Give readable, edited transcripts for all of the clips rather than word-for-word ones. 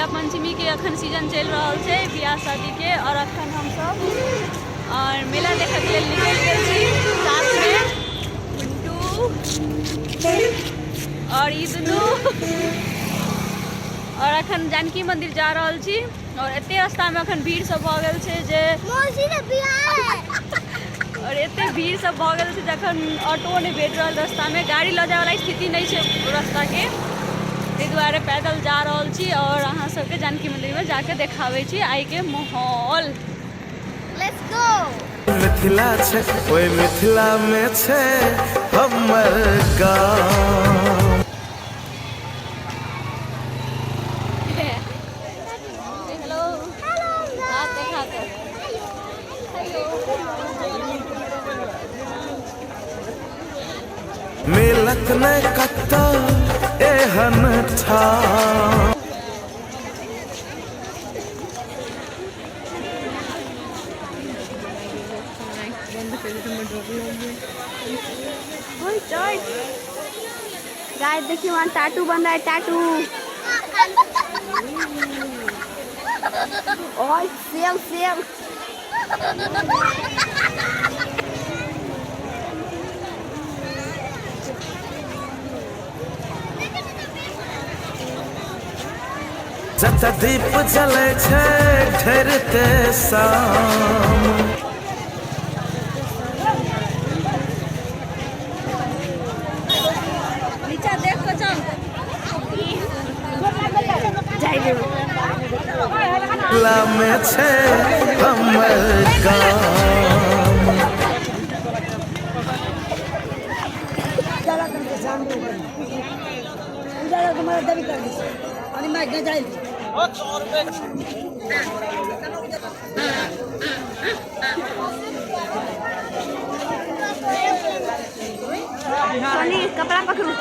विवाह पंचमी के अखन सीजन चलि रहल छै बियाह शादी के। और अखन हमसब और मेला देखऽ के लेल निकलि गेल छी, साथमे पिंटू और ई दुनू। और अखन जानकी मंदिर जा रहल छी और एते रास्ता में अखन भीड़ सब भऽ गेल छै जे और एते भीड़ सब भऽ गेल छै जखन ऑटो नहि भेट रहल रास्ता में, गाड़ी लऽ जाय वाला स्थिति नहि छै रास्ता के, ताहि दुआरे पैदल जा रहल छी। और अहाँ सबके जानकी मंदिर में जाके देखाबै छी आइ के माहौल। Let's go. Mithila छै ओहि मिथिला में छै हमर गाम। हेलो, हाथ देखा के। मिलत नै कतौ एहन ठाम। गाइस देखिए वहाँ टाटू बन रहा है, टाटू। और सेम सेम। जतऽ दीप जलै छै ढेरते शाम। नीचा देख के चल। मिथिला में छै हमर गाम। सोनी कपड़ा पकड़ू।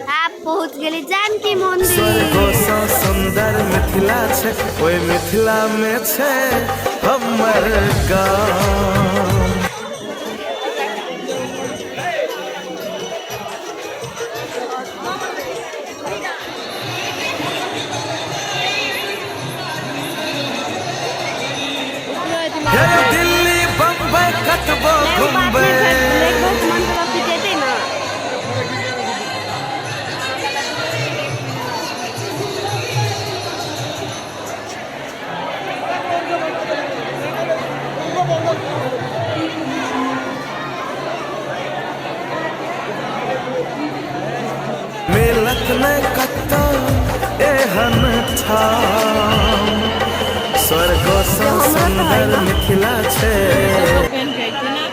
आप पहुंच गेली जानकी मंदिर। स्वर्गो सँ सुंदर मिथिला छै ओहि मिथिला में छै हमर गाम। हे दिल्ली बम्बई कतबो घुमबै। ना। मिलत नै कतौ एहन ठाम, स्वर्गो सँ सुंदर मिथिला छै। पहन के अयते ना,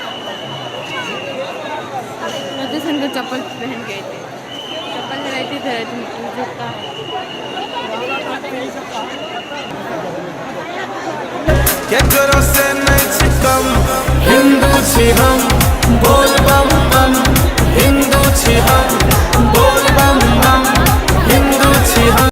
जैसन के चप्पल पहन के अयते, चप्पल रहती थे जूता। केकरो से नै छी कम, हिंदू छी हम, बोल बम बम। हिंदू छी हम, बोल बम बम, हिंदू छी हम।